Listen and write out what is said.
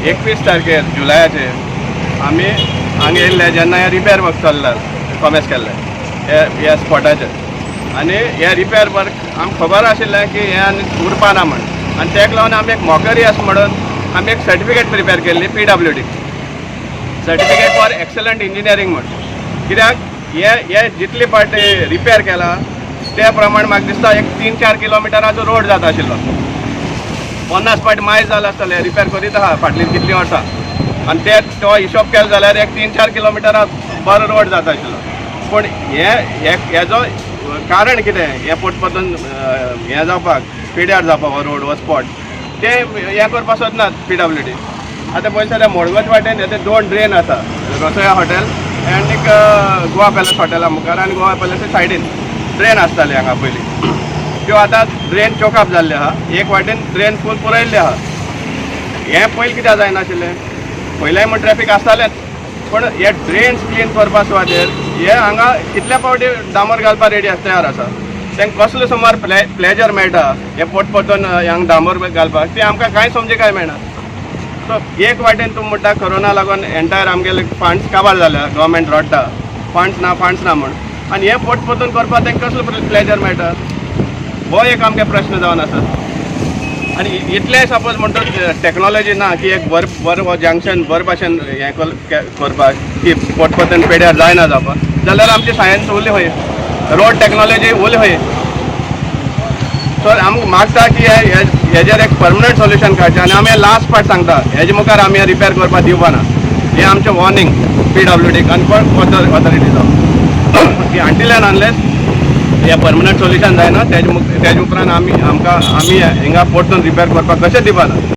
21 तारखेर जुलयाचेर आमी हांगा येयल्ले जेन्ना हें रिपेर वर्क चल्ला, कॉमेस केल्लें हे ह्या स्पॉटाचेर. आनी हे रिपेर वर्क आमकां खबर आशिल्लें की हें आनी उरपा ना म्हण. आनी तेका लागून आमी एक मॉकरी आसा म्हणून आमी एक सर्टिफिकेट प्रिपेर केल्ली, PWD certificate for excellent engineering म्हण. कित्याक हे हे जितले पार्टी रिपेर केला त्या प्रमाणे म्हाका दिसता एक 3-4 किलोमिटराचो रोड जाता आशिल्लो. 50 पाटी मायज जाला आसतले रिपेर करीत आहा फाटलीं कितलीं वर्सां. आनी ते तो हिशोब केलो जाल्यार एक 3-4 किलोमिटरा बरो रोड जाता आशिल्लो. पूण हे हे हेजो कारण कितें, हें पोट परतून हें जावपाक, पिड्यार जावपाक हो रोड, हो स्पॉट, ते हें करपाक सोदनात पीडब्ल्यूडी. आतां पळयत जाल्यार मडगांवचे वाटेन ते दोन ड्रेन आसा, रसोया हॉटेल आनी एक गोवा पॅलस हॉटेला मुखार आनी गोवा पॅलसा सायडीन ड्रेन आसताले हांगा पयलीं. त्यो आतां ड्रेन चोकअप जाल्ले आहा. एक वाटेन ड्रेन फूल पुरयल्ले आहा. हें पयलीं कित्याक जायनाशिल्लें? पयलें म्हण ट्रॅफीक आसतालेंच, पूण हे ड्रेन्स क्लीन करपा सुवातेर हे हांगा कितल्या फावटी डांबर घालपा रेडी आसा, तयार आसा. तांकां कसलो सुमार प्लेजर मेळटा हे पोट परतून हांगा डांबर घालपाक, तें आमकां कांय समजे काय मेळना. सो एक वाटेन तूं म्हणटा कोरोना लागून एंटायर आमगेले फंड्स काबार जाल्या, गव्हर्मेंट रडटा फंड्स ना, फंड्स ना म्हण. आनी हे पोट परतून करपाक तांकां कसलो प्लेजर मेळटा, हो एक आमगे प्रश्न जावन आसा. आनी इतलें सपोज म्हणटा टॅक्नोलॉजी ना की एक बरें बरें हो जंक्शन बरे भाशेन हें करपाक की पोट परतून पेड्यार जायना जावपाक, जाल्यार आमची सायन्स उरली खंय? रोड टॅक्नोलॉजी उरली खंय? सो आमकां मागता की हेजेर एक परमनंट सोल्युशन काडचें. आनी आमी लास्ट पार्ट सांगता, हेजे मुखार आमी रिपेर करपाक दिवपा ना. हें आमचें वॉर्निंग पीडब्ल्यूडीक आनी ऑथॉरिटीचो की अंटील एंड अनलेस हे परमनंट सोल्युशन जायना, तेजे उपरांत आमी आमकां आमी हिंगा परतून रिपेर करपाक कशें दिवपा ना.